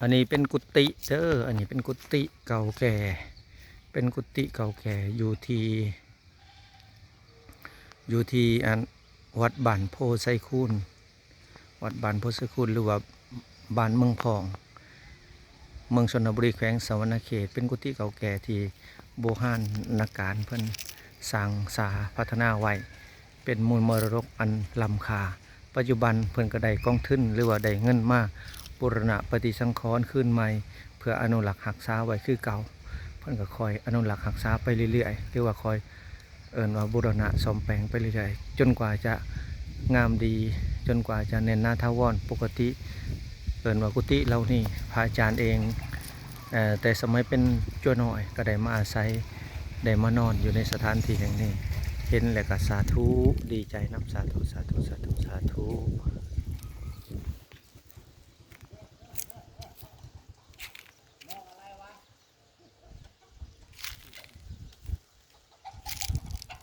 ອັນນີ້ເປັນກຸຕິເດີ ອັນນີ້ເປັນກຸຕິເກົ່າແກ່ ເປັນກຸຕິເກົ່າແກ່ ຢູ່ທີ່ ຢູ່ທີ່ອັນ ວັດບ້ານໂພໄຊຄູນ ວັດບ້ານໂພໄຊຄູນ ຫຼືວ່າບ້ານເມືອງພອງ ເມືອງຊົນນະບູລີ ແຂວງສະຫວັນນະເຂດ. ເປັນກຸຕິເກົ່າແກ່ທີ່ບູຮານນະການເພິ່ນສ້າງສາພັດທະນາໄວ້ ເປັນມູນມໍລະດົກອັນລ້ຳຄ່າ. ປັດຈຸບັນເພິ່ນກໍໄດ້ກອງທຶນ ຫຼືວ່າໄດ້ເງິນມາບູລະນະປະຕິສັງຂອນຄືນໃໝ່ ເພື່ອອະນຸລັກຮັກສາໄວ້ຄືເກົ່າ. ເພິ່ນກໍຄອຍອະນຸລັກຮັກສາໄປເລື້ອຍໆ ຫຼືວ່າຄອຍ ເອີ້ນວ່າບູລະນະສ້ອມແປງໄປເລື້ອຍໆ ຈົນກວ່າຈະງາມດີ ຈົນກວ່າຈະແໜ້ນໜາຖາວອນ. ປົກກະຕິເອີ້ນວ່າກຸຕິເຫຼົ່ານີ້ ພະອາຈານເອງ ເອີ ແຕ່ສະໄໝເປັນຈົວນ້ອຍກໍໄດ້ມາອາໄສ ໄດ້ມານອນຢູ່ໃນສະຖານທີ່ແຫ່ງນີ້. ເຫັນແລ້ວກໍສາທຸ ດີໃຈນຳ. ສາທຸ ສາທຸ ສາທຸ ສາທຸ.